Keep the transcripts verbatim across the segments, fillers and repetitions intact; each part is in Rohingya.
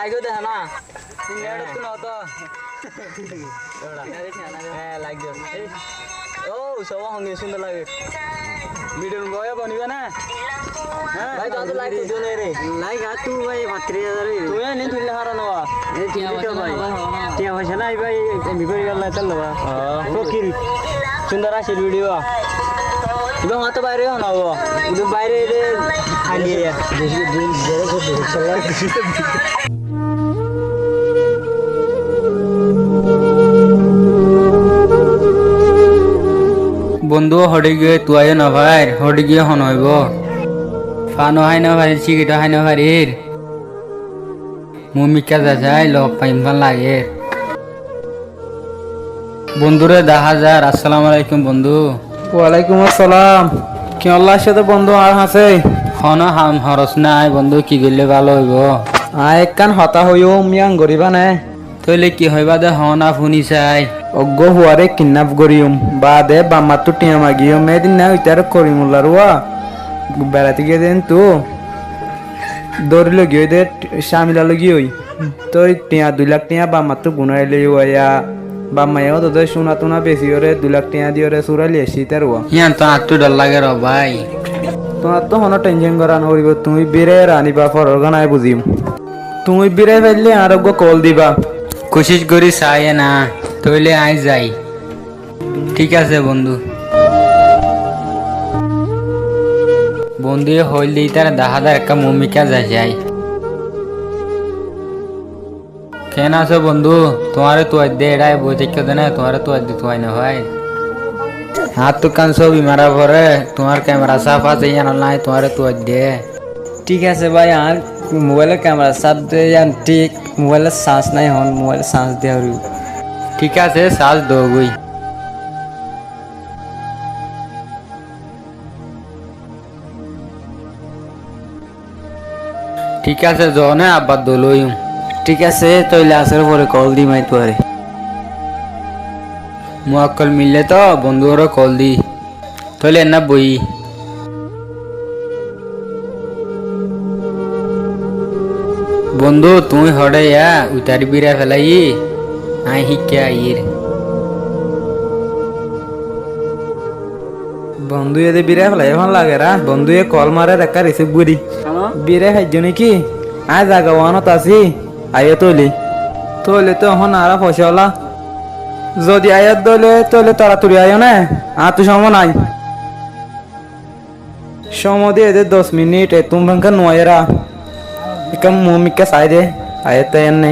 Laik de hana. Hé, laik de. Ó, soba hongi sundor lage. Video boya boniba na? Hé? Bái, tuáñtu laik de zone re. Laik ar tu bái, patri azar re. Tui ani tulle hara no. E, tiya foisa nai bái. Tiya foisa nai bái, em bi gori galla talla. Ó. Fokir. Sundor asé video. Iba hoto baire hon hobo. Iba baire de haliya. Bondú hoçé giyé tuáiyo no fair, hoçé giyé hon hoibo. Fano hái no farir, sigirito hái no farir. Mumikká zasái lok faim fán lager. Bondúre daházar. Assalamu alaikum bondú. Walaikum assalam. Kiyólla aiccó de bondú añár hañsé? Honó ham horos nái bondú, ki goillé bála óibo? Aññí ekkán hotá hoiyúm, yían goríba né? Tóile ki hoibá de hoóna fúni sai. Eggúa fuaré kidnap goríyum, baade bafmattú thiañ magiyúm, édinna uitaré Korimullar uwá beraití giyé de héntu dóri loi giyói de, cámila loi giyói. Tói thiañ dui lák thiañ bafmattú gunáil loi uwá, bafmaye hoódde cúna túna besiyoré dui lák thiañ diyoré súrai loi aiccí ítar uwá. Yíanttú añáttu dhor lager ó bái. Tuáñttú honó thenshon gorá noforibó, tuñí bíraiyeré aníba, foror gán aññí buziyum. Tuñí bírai faillé añáre eggúa koól diba. Kucíc gorí saáiye na, tóile aññí zai. Thík asé bondú. Bondúye hoóilde ítare daházar ekká mumikká zasái. Keén asó bondú? Tuáñre tuaidde eçé boi táikko de né, tuáñre tuaidde tuai no fai. Añáttu ekkán sóbi mara foré, tuáñr kemera sáf asé yíanolla aññí tuáñre tuaidde. Thík asé bái, añár mubailor kemera sáf de yían thík, mubailor saáñs nái, ehón mubailor saáñs diya foribó. Thík asé, saáñs doógoi. Thík asé, zoóne abbar dóloiyum. Thík asé, tóile asór fore koól dim aññí tuáre. Muakkol millé toó bondúre koól di. Tóile enná boiyí. Bondú, tuñí hoçé yá uitaré bírai felaiyí, aññí híkka aiyír. Bondúye de bírai felaiyé fán lagerá, bondúye koól marer ekká risív gorí. Halo? Bírai faijjó néki? Aññí zaga uánot así, aiyó tóile. Tóile toó ehón añára foicá óla. Zodi aiyó dóile, tóile toratori aiyó né, añáttu cómo nái. Cómo diyé de dos minit, ettún fenká nuaiyéra. Ekká muúmikká saái de, aiyér táiyer né.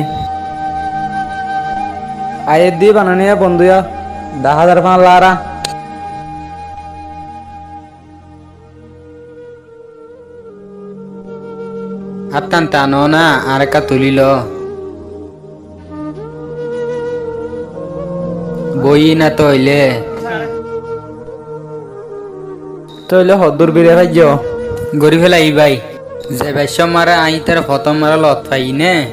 Aiyér dí bananíya bondúya, daházar fáñlla ara. Áttan tanó na, añáre ekká tulí lo. Boiyí na tóile. Tóile hoddúr bírai faijjó? Gorí félaiyí bái. Ze baiccó maré aññí ítare fotóm maré loot faiyí né.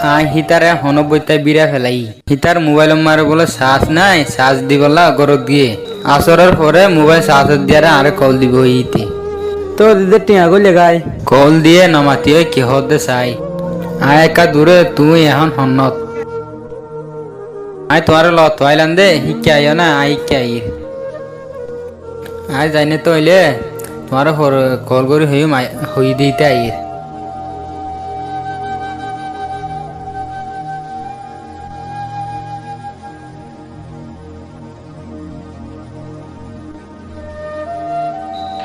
Aññí hítare honó boittá bírai félaiyí. Hítar mubáilor maré bóle saás nái, saás dibollá górot giyé. Asóror fore mubáil saásot diyaré añáre koól dibo hoiyé íte. Tóile de thiañ góille gái. Koól diyé nomatiyói ki hoódde saái. Aññí ekká duré, tuñí ehón honnót? Aññí tuáñre loot faáilam dé, híkka aiyó na, aññí híkka aiyír. Aññí zaine tóile, tuáñre fore koól gorí hoiyúm, hoiyí de íte aiyír.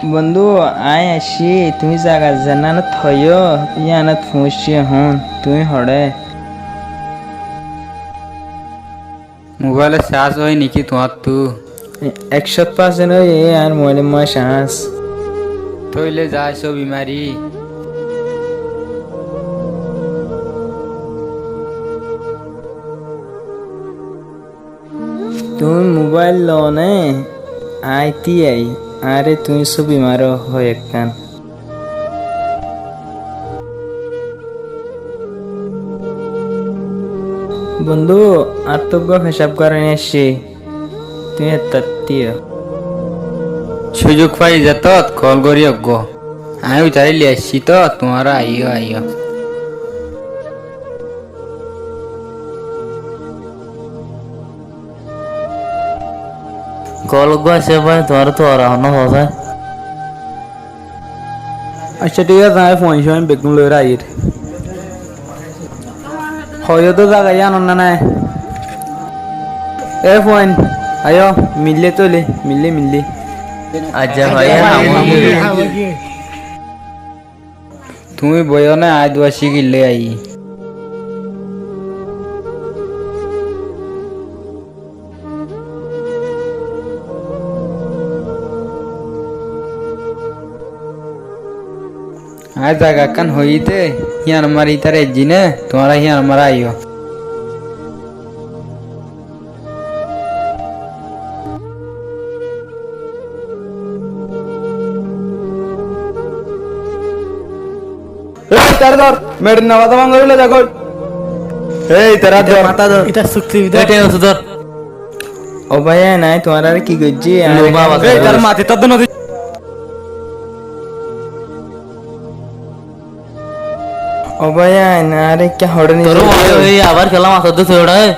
Bondú, aññí aiccí, tuñí zaga zennánot hoiyó, yíanot foóñiccí ehón, tuñí hoçé? Mubáilor caáñs óiye néki tuáñttú? Ekcót parsent óiye, añár mubáilor mazé caáñs. Tóile za sóbi mari. Tuñí mubáil loó né? Aññí tíai, añáre tuñí sóbi maró hoói ekkán. Bondú, añáttu eggúa fecáf gorani aiccí, tuñí ettát tío. Cúzuk fai zetót koól gorí eggúa. Aññí uitaré loi aiccí toó, tuáñra aiyó, aiyó. Kol uggúa aiccé bái, tuáñre tuáñra honnúa hoó sai. Accá, thík asé, aññí fuain suain beggún loiyóre aiyír. Hoiyó dé zaga yíanot né nái. E fuain, aiyó, millé tóile, millé, millé. Accá, bái, e hamó ki? Tuñí boiyó né, aññí duwa cíkil loi aiyí. Aññí zaga ekkán hoiyí dé, híyan ammár ítara ezzí né, tuáñra híyan ammár aiyó. Ei, tará dór, meçir nawa to bang gorí loi zagói. Ei, tará dór. Matá dór. Ita sukti bidar. Ei, tará dór. Ó bái, aññí tuáñrare ki goijjí? Ei, tará mati toddo nodi. Ó bái, aññí añáre ekká hoçé nizor. Toró bái, ei abar kiyólla mator dé soçá, e?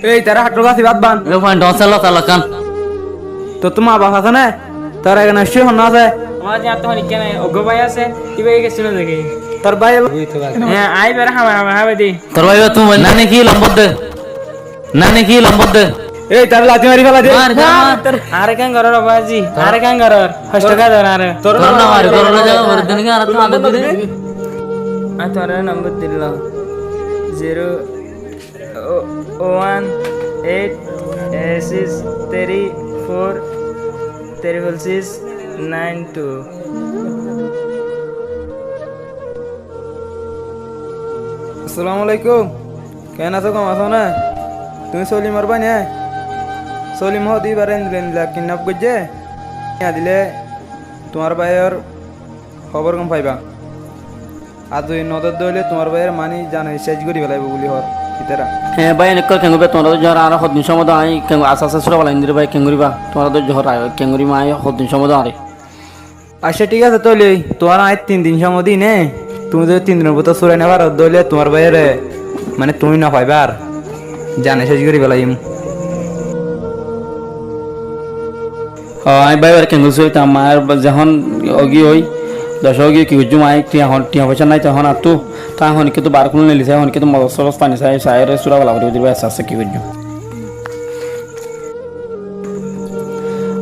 Ei, tará háñttu gasi bát ban. Ei, fuain, dhoóñr sallá, sallá kán. Tottú maa baf asé né? Tor eggúa accúa honnúa asé? Añár ziyán to honikká nái, eggúa bái asé, íba giyé kessú no dehé. Tor bái ol-, hé, aññí íbare hámai hámai hábai di. Tor bái íba tuñí nani ki lombor de? Nani ki lombor de? Ei, tará lati mari féla de. Mar, mar. Añáre keén gorór, bái ji? Añáre keén gorór? Hosto ka dór añáre. Tor na mari, tor na jaga mari, deni ki añáre to ande dile. Aññí tuáñre nombor dilám. Zero one eight six three four triple six nine two. Assalamu alaikum. Keén asó, gom asó né? Tuñí Solimor bái né? Solim hoó de íbare endilla endilla kidnap goijjé. Yían dile tuáñr báiyor hóbor gom faiba. Ar zodi no dór dé óile tuáñr báiyor mani zane céc gorí felaibó buli hoór ítara. Hé bái, enekkán keén goríba? Tuáñra dóijjo hoór, añáre hoddin cómot dó, aññí keén asé asé sura balaindiri bái, keén goríba? Tuáñra dóijjo hoór, aññí keén goríba, aññí hoddin cómot dó añáre. Accá, thík asé, tóile tuáñra aññí tin din cómot diyí né, tuñí zodi tin dinor bútore surai no faro dé óile tuáñr báiyore mani tuñí no faiba ar. Zane céc gorí felaiyum. Ó, aññí bái bare keéngorí sóitam, añár zehón ógi ói, doc ógi ói, ki goijjúm aññí, tiañ hon-, tiañ foicá nái, tehón attú, tañí honikká tú bar kúnul neili sai, honikká tú modot sodot faní sai, saiyóre sura bala gorí dir bái, asté asté ki goijjúm.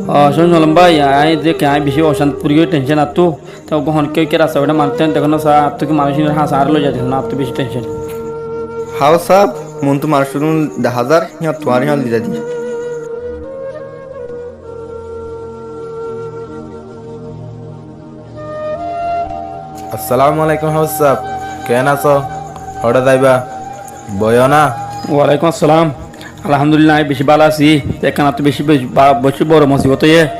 Ó, cún Solom bái, aññí de ki aññí bicí ocánti fori giyói, tension attú, te uggúa honikká ikká rasta beçá manúic tán dekó no saá, attú ki manúic inor hañsé añáre loi zai dekó no, attú bicí tension. Hawa sáb, muúntu manúic dehá zar, híyan tuáñre híyan loi zai di. Assalamu alaikum háfes sáb, keén asó? Hoçé zaiba? Boiyó na? Walaikum assalam. Alhamdulillah, aññí bicí bála así. Te ekkán attú bicí, bicí ba-, bicí boro musibot óiye.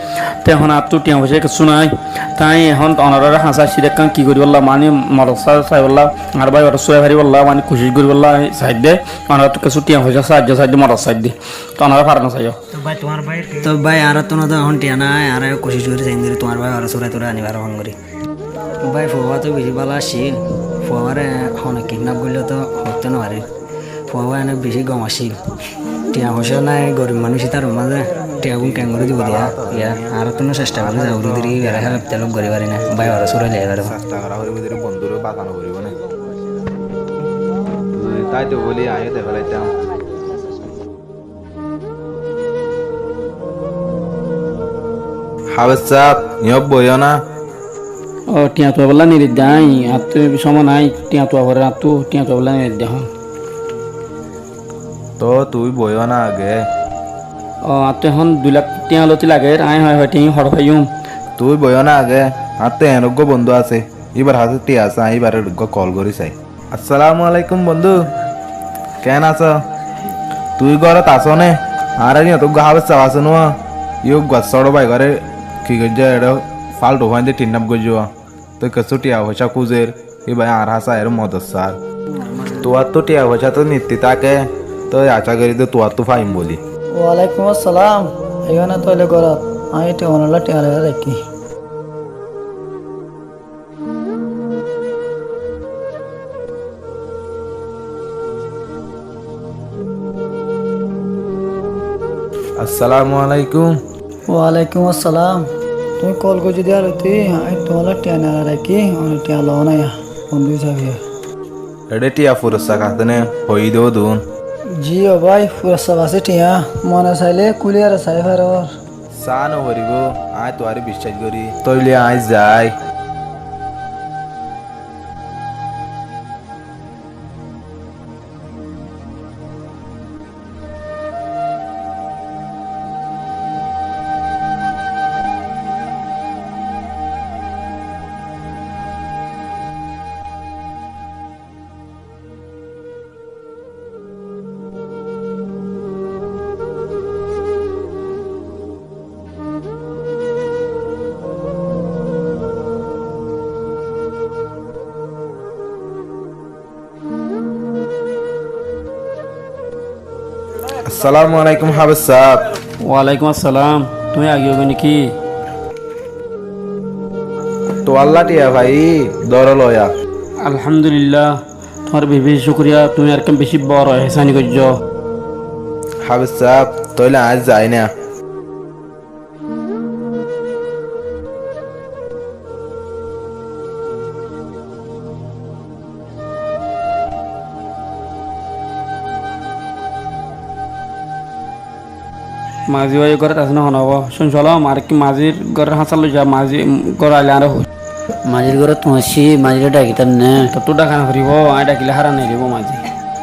Te ehón attú tiañ foicá kessú nái. Te aññí ehón onoráre hañsé aiccí de ekkán ki goríbolla, mani modot sa-, saibólla, añár báiyoré súrai faribólla, mani kucíc goríbolla aññí saidde. Onoráttu kessú tiañ foicá saáijjo saidde, modot saidde. Te onorá faro no saiyó. Tóu bái, tuáñr báiyor ki? Tóu bái, añáráttu no dé ehón tiañ nái, añára kucíc gorí saiyum dé tuáñr báiyoré súrai túrai aníbar ehón gorí. Bái, fuwá tó bicí bála accíl, fuwáre hone kidnap goillé tó hoitó no farir. Fuwá ene bicí gom accíl. Tiañ foicá nái, gorib manúic ítar mazé tiañgún keéngorí dibo diya. Iya, añáráttu no cectha gorí zaa, urí diri ibáre hélp telp gorí fari na, báiyoré súrai loi faribo. Cectha gorá foribó diri bondúre basano foribó na. Zodi táito bóli aññí de felaitám. Háfes sáb, yó boiyó na. Ó, tiañ tuaibólla neredde aññí, attú cómot nái, tiañ tuaibólla, attú tiañ tuaibólla neredde ehón. Tóu tui boiyó na age. Ó, attú ehón dui lak tiañ loti lager, aññí hoi hoi tiañ hoçé faiyum. Tui boiyó na age, attú eén uggúa bondú asé, íbar hañsé tiañ asé, aññí íbare uggúa kol gorí sai. Assalamu alaikum bondú, keén asó? Tui górot asó né? Añárar yíañt uggúa háfes sáb asé nuá, yó uggúa sóço báigoré ki goijjé, eçé fáltu fuáñde kidnap goijjé. Toi kessú tiañ foicá kúzer, íbaye añár hañsé aiyóre modot saár. Tuáñrtu thiañ foicá to nitti táke, tói acá gorí de tuáñrtu faiyum bóli. Walaikum assalam. Aiyó na tóile górot, aññí tuáñrlla thiañ loi raikkí. Assalamu alaikum. Walaikum assalam. Tuñí kol goijjó de ar tuñí, aññí tuáñlla thiañ nilai raikkí, aññí thiañ loi naiya, bondú hísabe. Eçé thiañ furasák asé né, hoiyí de dun. Ji ó bái, furasák asé thiañ, mone sailé kúliyaré sai faror. Saá no foribó, aññí tuáñre biccác gorí. Tóile aññí zai. Assalamu alaikum háfes sáb. Walaikum assalam. Tuñí aigiyó goi né ki? Tuáñlla thiañ faiyí, dóro loiya. Alhamdulillah. Tuáñr beci beci cúkuriya, tuñí añáre ekkán beci boro ehsáni goijjó. Háfes sáb, tóile aññí zai na. Mazi bái górot asé né hon óibo? Cúni solóm, ar ki mazir góror hañsat loi za, mazi górot ailé añáre hoóis. Mazir górot tuñí aiccí, maziré dhakitám né? Tottú dhaka no foribó, aññí dhakilé hára no óibo mazi.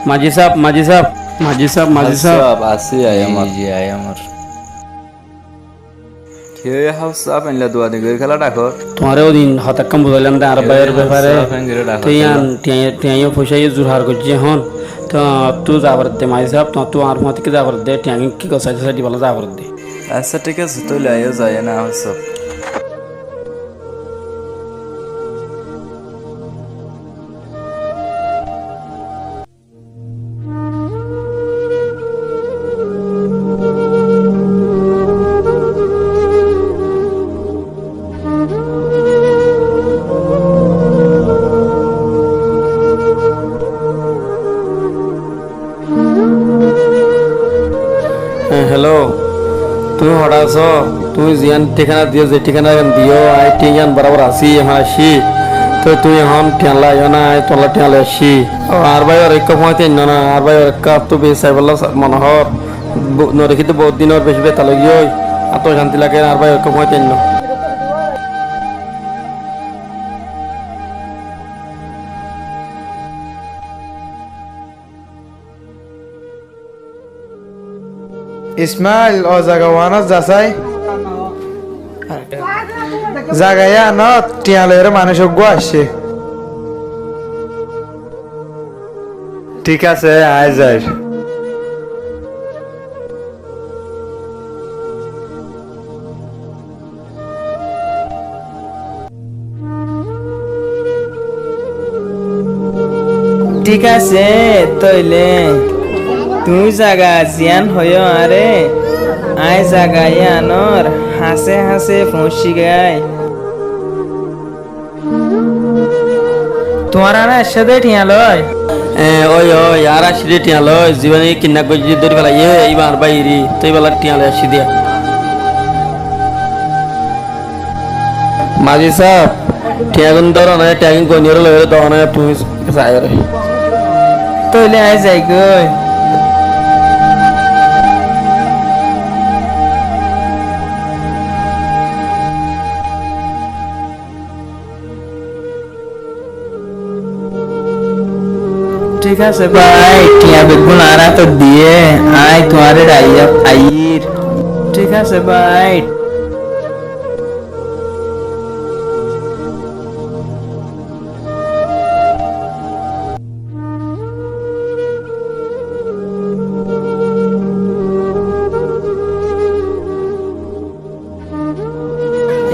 Mazi sáb, mazi sáb, mazi sáb, mazi sáb. Sáb, así, aiyó. Ji, ji, aiyó. Ki óiye háfes sáb, endilla duadi gorí kiyólla dhakór? Tuáñre ódin hotá ekkán buzailam de, añár báiyor befare. Ki óiye háfes sáb, endilla dhakór? Toi yián, thiañ, thiañ foicá ye zurhar goijjé ehón. Toi tuñí za foribó de mazi sáb, tuáñr, tuáñr fuañti ki za foribó de, thiañ ki gosá sadi bolla za foribó de. Accá, thík asé, tóile aiyó zai na, háfes sáb. Hé, hello. Tuñí hoçé asó? Tuñí ziyán thíkana diyó, ze thíkana yián diyó, aññí thík yián borabor así, ehón aiccí. Toi tuñí ehón thiañ loi aiyó na, aññí tuáñlla thiañ loi aiccí. Ó, añár báiyor ekká fuañti ainno na, añár báiyor ekká, tói beci saibólla sa-, mone hoór. Bo-, no dekí de bout din ór, beci beta lagiyói. Añáttu ocanti lager, añár báiyor ekká fuañti ainno. Ismail, ó zaga uánot zasái. Zaga yíanot thiañ loiyóre manúic uggúa aiccé. Thík asé, aññí zair. Thík asé, tóile tuñí zaga ziyán hoiyó añáre, aññí zaga yíanor hañsé hañsé foóñici gái. Tuáñra na aiccó dé thiañ loi? Eé, ói, ói, añára aiccí dé thiañ loi, zibá niki kidnap goijjé dé dóri felaiyé, íba añár báiyoré, toi íballa thiañ loi aiccí dé. Mazi sáb, thiañgún dóro né, thiañgún goníyoré loiyóre dóro né, tuñí saiyóre. Tóile aññí zaigói. Thík asé bái, thiañ beggún añár átot diyé, aññí tuáñre dhaiyat aiyír. Thík asé bái.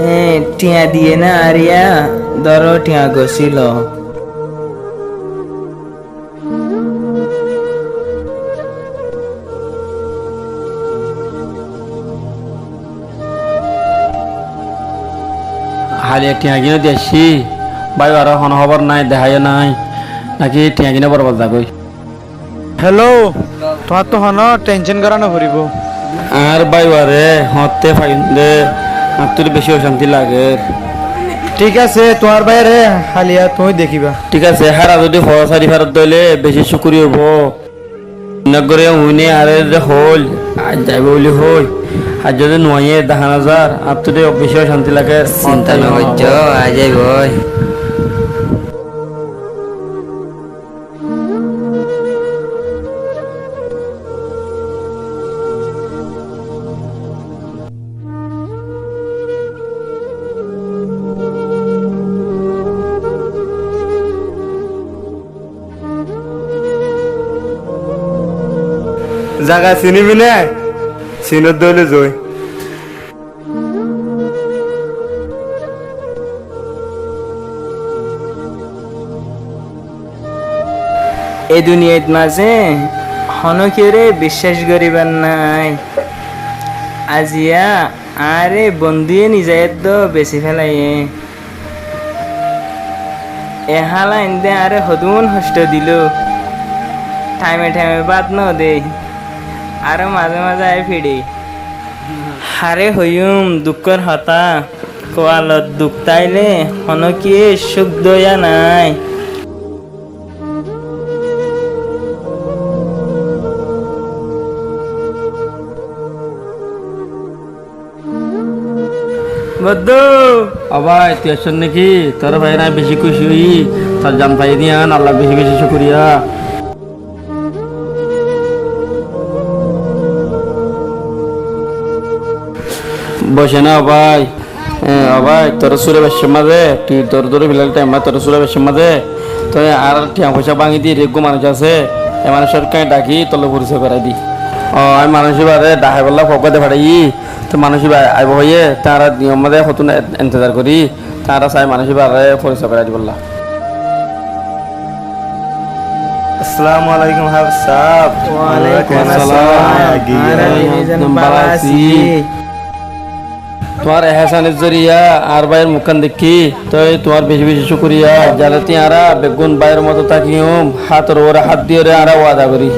Eé, thiañ diyé ná añáre yá? Dóro, thiañ gosílo. Háliya thiañ gín ó di aiccí, báibar ó honó hóbor nái, dehá yó nái, náki thiañ gín ó borbad zagói. Heló, tuáñttú honó thencón gorá noforibóu. Añár báibaré hoñtté faiyúm dé, añáttu beci ocánti lager. Thík asé, tuáñr báiyoré háliya tuñí dekíba. Thík asé, hára zodi foóñsa di férot dóile beci cúkuri óibo. Neggóre uine añáre de hoóil, aijja aibó buli hoói. Aijja de nuaiyé, dehá no zar, añáttu de beci ocánti lager. Sinta no goijjó, aijja aibói. Zaga sinibi né? Sinódde óile zoi. E duniyait mazé honókiyóre biccác goríbar nái. Aziya añáre bondúye nizaiyót dó besi félaiyé. E hála ainde añáre hodún hocthó diló. Thaime thaime bát no dé. Aró mazé mazé aái fiçé. Haré hoiyúm dukkór hotá, kualot duk táile honókiyé cúk dóiya nái. Boddu! Ó bái, tui aiccós néki? Toré faiyóre aññí bicí kúci óiyi. Tor zan faiyí de yián Allar bicí bicí cúkuriya. Boicó ná ó bái. Ó bái, toré súra beccór mazé, tui tor dóri filail thaim ná, toré súra beccór mazé. Toi añár thiañ foicá báñgi di, eggúa manúic asé, e manúiccúare dhakí tollá forisoi gorái di. Ó, aññí manúic íbaré dhahaibollá foggúa de façáiyi. Te manúic íba aibó hoiyé, te añára diyom mazé hottún entezar gorí, te añára sai manúic íbaré forisoi gorái dibollá. Assalamu alaikum háfes sáb. Wa alaikum assalam. Añára bála así. Tuáñr ehsáner zoriya añár báiyor mukkán dekkí, toi tuáñr bicí bicí cúkuriya. Zaleti añára beggún báiyor moto tákiyum, hátor uore hát diyoré añára wada gorí.